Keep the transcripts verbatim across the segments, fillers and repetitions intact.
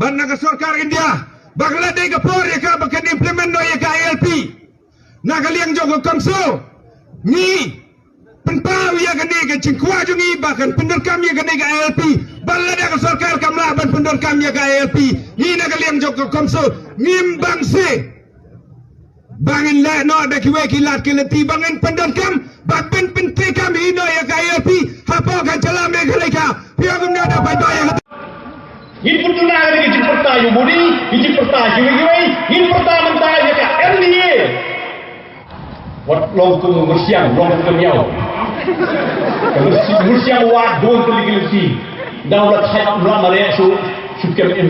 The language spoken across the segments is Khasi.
Na ka sorkar India ba ka la dei ka por ïa ka ba kan implement noh ïa ka I L P. Na ka liang jong ka CoMSO ngi pynpaw ïa kane ka jingkwah jong ngi ba kan pyndonkam ïa kane ka I L P. Ba lada ka sorkar kam lah ban pyndonkam ïa ka I L P, ngi na ka liang jong ka CoMSO ngim bang se ba ngin leh noh da kiwei ki lad ki lynti ba ngin pyndonkam ba pyn pyntreikam hi noh ïa ka I L P hapoh ka jylla Meghalaya. Phi ong kumno? Da paidbah ïa kata. Ngin pynduna ïa ka jingpyrta ïa u Modi, ka jingpyrta ïa kiwei kiwei, ngin pyrta mynta ïa ka M D A. Wat long kum u myrsiang, long kum ka miaw. Ka myrsi-, myrsiang wat don tylli ki lynti. Dau la thait mla mare shu, shu kem em.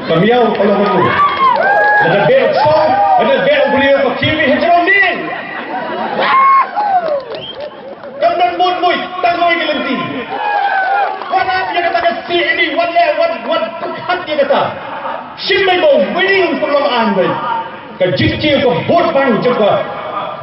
Ka miaw ka long kum. Lada beh u song, lada beh u briew, ka khie beit ha jrong ding. Kam don bun bun tang noi ki lynti. Wat ap ïa kata ka C A D, wat leh, wat, wat pyrkhat ïa kata. Shim beit ba u Modi un pynlong aiñ beit. Ka jingkiew ka vote bank jong ka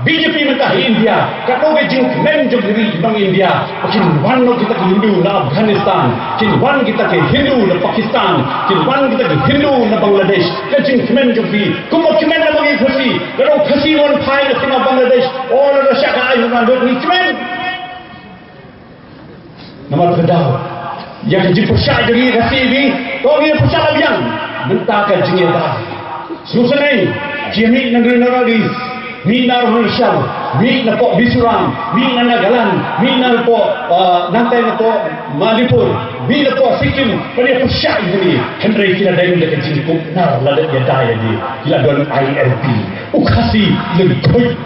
B J P mynta ha India, ka dei ka jingkmen jong ka ri jong India. Kin wan noh kita ki Hindu na Afghanistan, kin wan kita ki Hindu na Pakistan, kin wan kita ki Hindu na Bangladesh. Ka jingkmen jong phi, kumba kmen na bang i Khasi, ka dei Khasi wan phai na sima Bangladesh. Oh, lada shah ka aiñ na lut ngi kmen. Namar kata, ïa ka jingpyrshah jong ngi ka C A D, to ngi pyrshah la biang. Mynta ka jingïada. Sngewsynei, ki mih na North East, mih na Arunachal, mih na pok Mizoram, mih na Nagaland, mih na pok, uh, nangtai na pok Manipur, mih na pok Sikkim, ban ïa pyrshah ïa ngi. Hynrei ki la deng da ka jingkup nar lada ïada ïa ngi. Ki la don I L P. U Khasi lyngkhuit.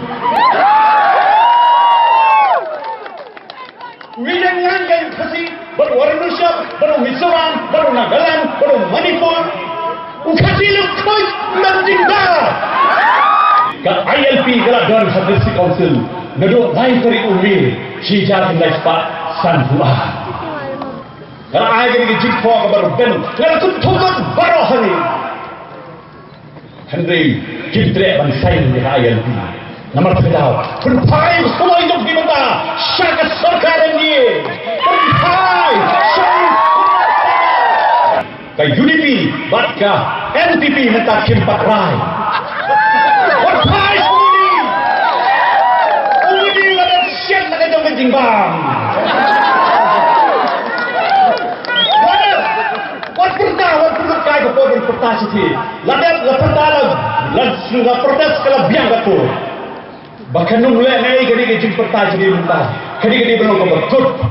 Wi dang ngan ka Khasi, bad u Arunachal, bad u Mizoram, bad u Nagaland, bad u Manipur. U Khasi lyngkhuit, ym don jingda. Ka I L P ka la don ha District Council naduh lai tarik u May, shi hajar khyndai spah sanphew ar. Ka la ai kane ka jingthoh kaba rben, nga la kynthoh baroh hangne. Hynrei kim treh ban sign ïa ka I L P. Namar kata, pynphai u suwai jong phi mynta sha ka sorkar N D A. Pynphai sha ka U D P bad ka N P P mynta kim pat rai. Pynphai sha U D P. U D P la dep shet la ka jong ka jingbam. Wat pyrta, wat pyrta kai ka por pyrta shi. La dep, la pyrta, la, la, la protest ka la biang katto. Ba kan ym leh ne ei kane ka jingpyrta jong ngi mynta. Kane ka dei ban long kaba kut.